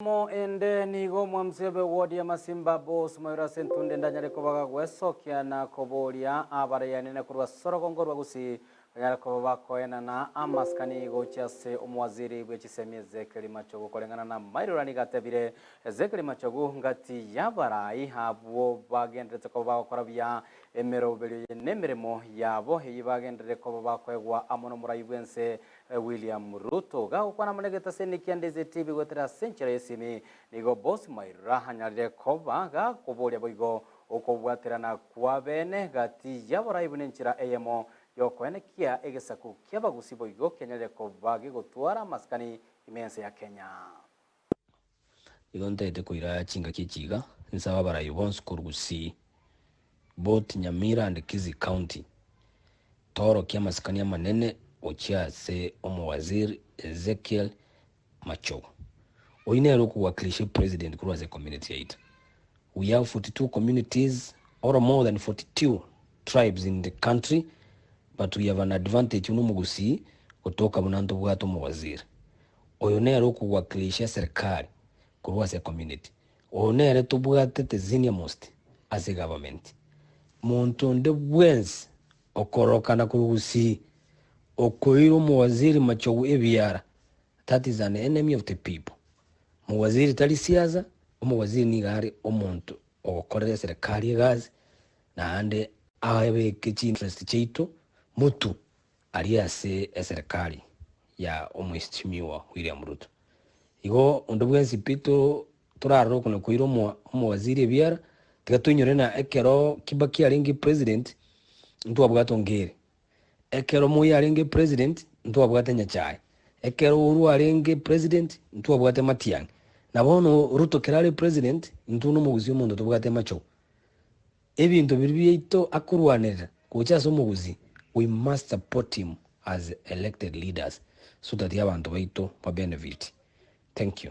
Mo ende nigo omwamsebe ward ya Masimba Boss Moiro ase entunde ndanyare koba gagwesokia na koboria abaraianene korwa sorogongo rwa Gusii banyare koba bakoenana amasikani gochia ase omowaziri bwe chisemi Ezekiel Machogu koreng'ana na Mairura nigo atebire Ezekiel Machogu ngati yabarai abwo bagenderete koba bagokora buya emeroberio eye nemeremo yabo eyio bagenderere koba bakoegwa amo nomorai bwense William Ruto gagokwana amo negetaseni kia Ndizi TV goetera ase enchera y'esimi, nigo Boss Mairura anyarire koba gakoboria boigo okobwaterana kw'abeene gati y'aborai buna enchera eyemo y'okoenekia egesaku ki'abagusi boigo kianyarire koba gegotwara amasikani ime y'ense ya Kenya. Igo ntaete koira chingaki echi iga, nsabe abarai bonsi korwa Gusii, both Nyamira and Kisii County, toorokie amasikani amanene gochia ase omowaziri Ezekiel Machogu. Oyio nere okowakilisha epresident korwa ase ecommunity yaito. We have 42 communities or more than 42 tribes in the country but we have an advantage buna omogusii gotoka buna ntobwate omowaziri. Oyo nere okowakilisha eserikari korwa ase ecommunity. Oyo nere tobwatete senior most ase egovernment. Monto onde bwensi okorokana korwa Gusii okoira omowaziri Machogu ebiara, that is an enemy of the people. Mowaziri tari siasa, omowaziri nigo are omonto ogokorera eserekari egasi naende abeke chi interest chiaito motu aria ase eserekari ya Omweshimiwa William Ruto. Igo onde bwensi pi torarore okona koira omowaziri ebiara, tiga toinyore ng'a ekero Kibaki arenge president, ntwabwate Ongeri, ekero Moi arenge president, ntwabwate Nyachae, ekero Uhuru arenge president, ntwabwate Matiang'i, na bono Ruto kero are president, intwe buna omogusii omonto tobwate Machogu. Ebinto biria biaito akorwanerera gocha ase omogusii, we must support him as elected leaders so that abanto baito ba benefit. Thank you.